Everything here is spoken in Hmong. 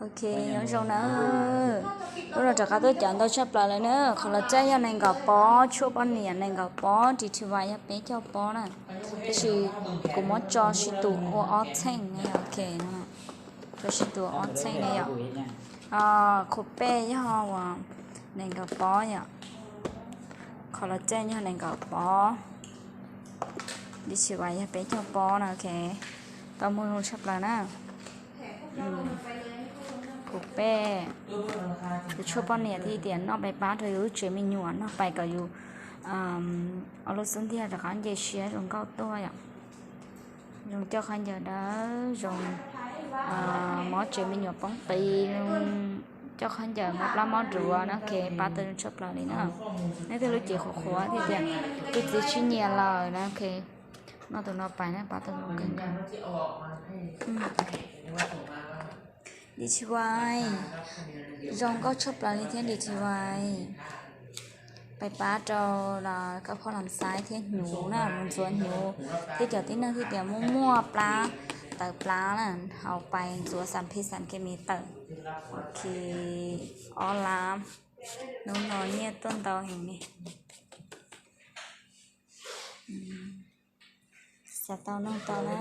Ok, nyob zoo na. Lub no rov qab tuaj cov ntau tshaj plaws lawm na. Qhov los caj yog nees nkaum pob, tshuaj poj niam nees nkaum pob, ris thi vais yog peb caug pob na. Tab sis kuv muab tso sib tus ua ob txheej ne, ok, tso sib tus ua ob txheej ne yom. Qhov pej yog uas nees nkaum pob yom. Qhov los caj yog nees nkaum pob, ris thi vais yog peb caug pob na, ok. Tau muaj zoo tshaj plaws na. Qhov pej, tus tshuaj poj niam thiaj tias noj pais pab rau yus lub tsev me nyuam, noj pais kom yus ob lub xub ntiag rov qab nce siab zoo nkauj tuaj yom. Zoo coj khaub ncaws dawb, zoo mob tsev me nyuam poob qis, zoo coj khaub ncaws mob plab mob nruav na, ok, pab tau zoo tshaj plaws li na. Nej tej lub cev qhuav qhuav thiaj tias kuv txiv sib nyiam lawm na, ok, noj tus no pais na pab tau zoo kawg nkaus. Ris thi vais, zoo nkauj tshaj plaws li thiab ris thi vais. Pais pab rau koj phoj lam xaib thiab hnyuv na, mus ntxuav hnyuv thiab cov tib neeg thiaj tias muaj muaj plab tawv plab na, hauv pais ntxuav xam phi xam ke me tawm. Ok, ob lab, hnub no nyiaj tuaj ntau heev ne. Xav tau noj tau na.